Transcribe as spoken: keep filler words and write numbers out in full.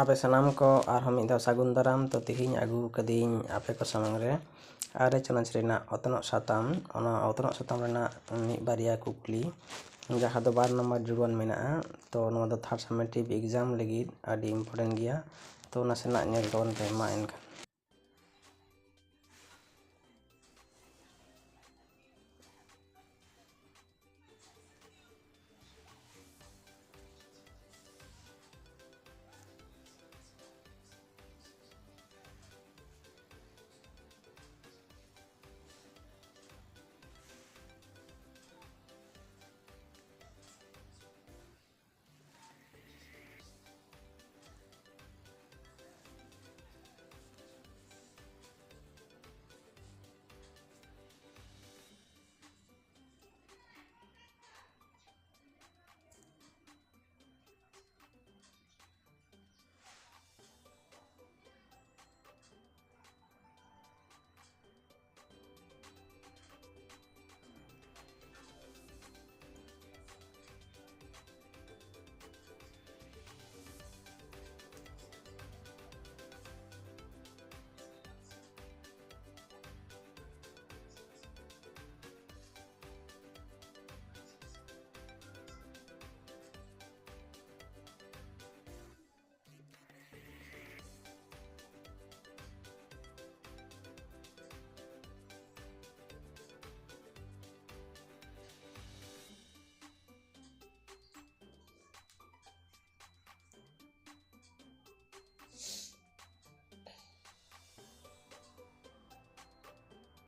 ᱟᱯᱮ ᱥᱟᱱᱟᱢ ᱠᱚ ᱟᱨᱦᱚᱸ ᱢᱤᱫ ᱫᱷᱟᱣ ᱥᱟᱹᱜᱩᱱ ᱫᱟᱨᱟᱢ᱾ ᱛᱚ ᱛᱮᱦᱮᱧ ᱟᱹᱜᱩ ᱠᱟᱹᱫᱟᱹᱧ ᱟᱯᱮ ᱠᱚ ᱥᱟᱢᱟᱝ ᱨᱮ ᱟᱨᱮ ᱪᱟᱱᱟᱪ ᱨᱮᱱᱟᱜ ᱚᱛᱱᱚᱜ ᱥᱟᱛᱟᱢ, ᱚᱱᱟ ᱚᱛᱱᱚᱜ ᱥᱟᱛᱟᱢ ᱨᱮᱱᱟᱜ ᱢᱤᱫ ᱵᱟᱨᱭᱟ ᱠᱩᱠᱞᱤ, ᱡᱟᱦᱟᱸ ᱫᱚ ᱵᱟᱨ ᱱᱟᱢᱵᱟᱨ ᱡᱩᱲᱩᱣᱟᱱ ᱢᱮᱱᱟᱜᱼᱟ᱾ ᱛᱚ ᱱᱚᱣᱟ ᱫᱚ ᱛᱷᱟᱨᱰ ᱥᱟᱢᱮᱴᱤᱵᱷ ᱮᱠᱡᱟᱢ ᱞᱟᱹᱜᱤᱫ ᱟᱹᱰᱤ ᱤᱢᱯᱚᱨᱴᱮᱱᱴ ᱜᱮᱭᱟ᱾ ᱛᱚ ᱱᱟᱥᱮᱱᱟᱜ ᱧᱮᱞ ᱛᱟᱵᱚᱱ ᱯᱮ᱾ ᱢᱟ ᱮᱱᱠᱷᱟᱱ